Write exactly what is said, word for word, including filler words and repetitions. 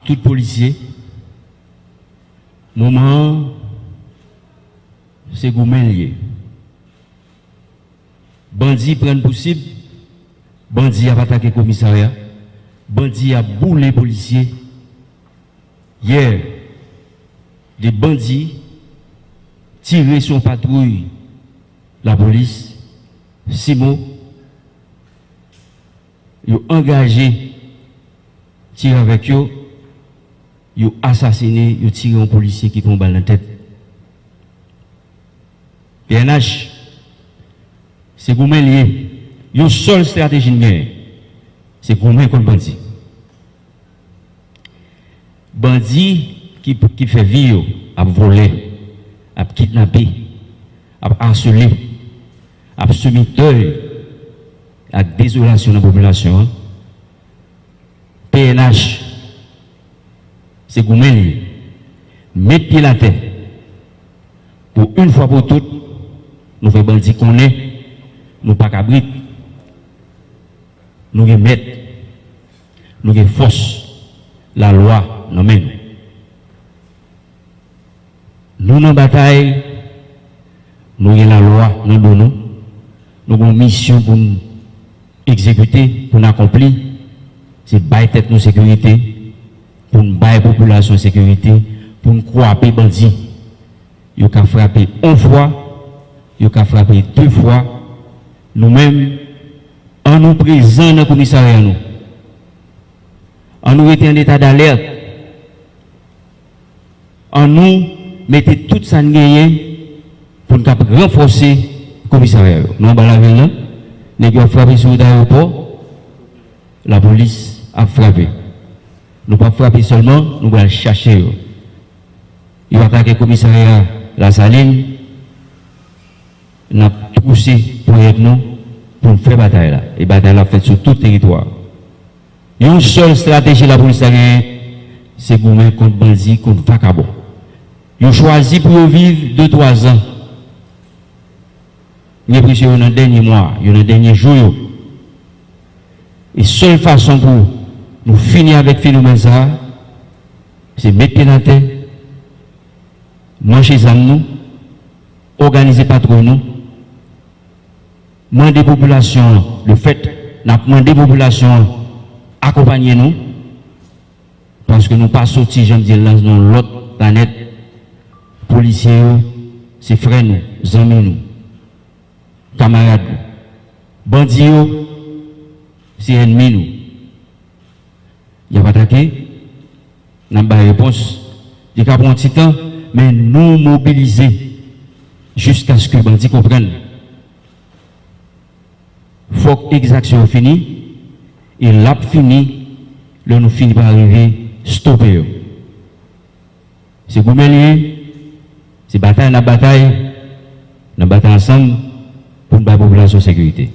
Tout polisye, moman an, se goumen l ye. Bandi pran n pou sib, bandi ap atake komisarya, bandi ap boule polisye. Yè, de bandi tire sou yon patwouy lapolis, simo, yo angaje tire avèk yo, yo asasine, yo tire yon polisye ki pran bal nan tèt. P N H, se goumen l ye. Yon sèl estrateji n genyen, se goumen kont bandi. Bandi ki, ki fè vi yo ap vòlè, ap kidnape, ap asele, ap seme dèy ak dezolasyon nan popilasyon an. P N H, se goumen l ye. Met pye l atè. Pou yon fwa pou tout, nou fè bandi konnen nou pa kabrit. Nou gen mèt. Nou gen fòs. Lalwa nan men nou. Nou nan batay, nou gen lalwa nan do nou. Nou gen yon misyon pou n egzekite, pou n akonpli. Se bay tèt nou sekirite, pou n bay popilasyon sekirite, pou n kwape bandi. Yo ka frape yon fwa, yo ka frape de fwa. Nou menm, ann nou prezan nan komisarya nou. Ann nou rete an eta dalèt. Ann nou mete tout sa n genyen pou n kab ranfòse komisarya yo. Nou anba lavil la, nèg yo ap frape sou wout ayewopò, lapolis ap frape. Nou p ap frape sèlman, nou pral chache yo. Yo atake komisarya Lasalin, n ap twouse ponyèt nou pou n fè batay la. E batay la ap fèt sou tout teritwa. Yon sèl estrateji lapolis la genyen, se goumen kont bandi, kont vakabon. Yo chwazi pou yo viv de, twa zan. M gen enpresyon yo nan dènye mwa, yo nan dènye jou yo. E sèl fason pou nou fini avèk fenomèn sa a, se met pye n atè, manche zam nou, òganize patwouy nou, mande popilasyon an, lefèt n ap mande popilasyon an akonpanye nou, paske nou pa soti, jan m di l la, nan yon lòt planèt. Polisye yo, se frè nou, zanmi nou, kamarad nou. Bandi yo, se ènmi nou. Y ap atake, n ap bay repons. Li ka pran yon ti tan, men nou mobilize jiskaske bandi konprann. Fòk egzaksyon yo fini, e l ap fini lè nou fini pa rive stope yo. Se goumen l ye, se batay n ap batay, n ap batay ansanm pou n bay popilasyon sekirite.